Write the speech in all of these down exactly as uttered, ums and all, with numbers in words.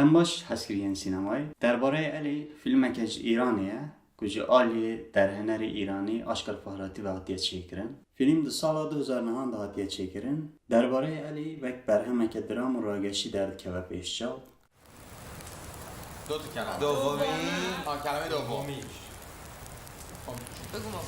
Em baş hezkiriyên sînemayê. Derbareyê Elî, fîlmeke ji Îranê ye ku ji aliyê derhênerê Îranî Aşkar Fahratî ve hatiye çêkirin. Fîlm di sala du hezar nehan de hatiye çêkirin. Derbareyê Elî wek berhemeke dram û rageşî derdikeve pêş çav. دو تا کلمه دومی آن کلمه دوم بگو ما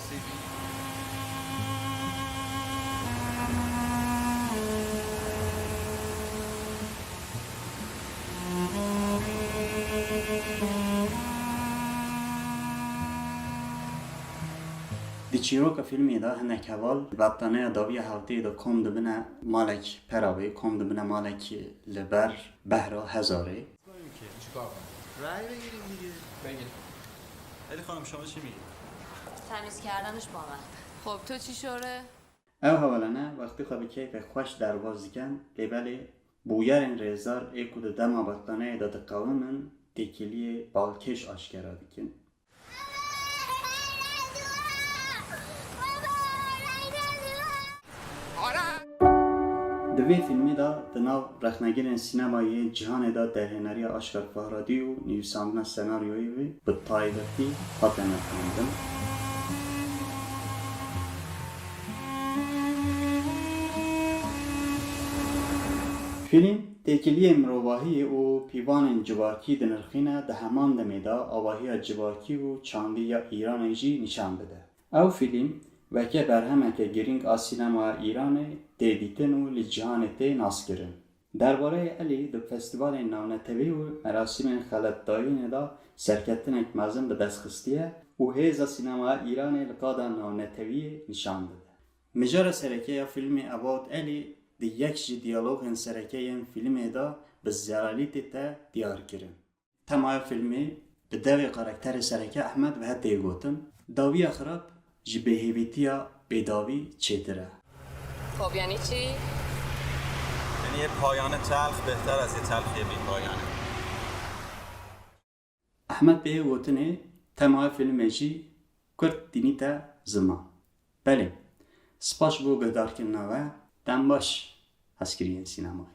Di çîroka fîlmê de hinek heval di betlaneya dawiya hewteyê de kom dibine malek pera wê, kom dibine malek li ber behra hezarê. چیکار کنم؟ رأی بگیریم دیگه. بگیر. علی خانم، شما چی میگید؟ تمیز کردنش بامزه. خب تو چی شوره؟ Ew hevalane wextê xwe bi keyfê xweş derbas dikin, lê belê bûyerên rêzdar ê ku di dema betlaneyê de diqewimin, têkiliyê balkêş aşkera dikin. Di vê fîlmê de di nav rexnegirên sînemayê yên cîhanê de derhêneriya Aşkar Fahradî û nivîsandina senaryoyê wê bi taybetî hate nirxandin. Fîlm têkiliyên mirovahiyê û pîvanên civakî dinirxîne, di heman demê de avahiya civakî û çandî ya Îranê jî nîşan dide. Ew fîlm weke berhemeke girîng a sînemaya Îranê tê dîtin û li cîhanê tê naskirin. Derbareyê Elî di festîvalên navnetewî û merasîmên xeletdayînê de serkeftinek mezin bi dest xistiye û hêza sînemaya Îranê li qada navnetewiyê nîşan dide. Mijara sereke ya fîlmê About Elî di yek ji diyalogên sereke yên fîlmê de bi zelalîtê te diyar kirin. Temaya fîlmê bi devê karakterê sereke Ehmed bi hetê gotin, dawiya xirab ji bêhêvîtiya bêdawî çêtir e. خب یعنی چی؟ یعنی یه پایان تلخ بهتر از یه تلخی بی‌پایانه. Ehmed bêyê gotinê temaya fîlmê jî kurt tînîte ziman. Belê, spas ji bo guhdarkirina we, dem baş hezkiriyên sînemayê.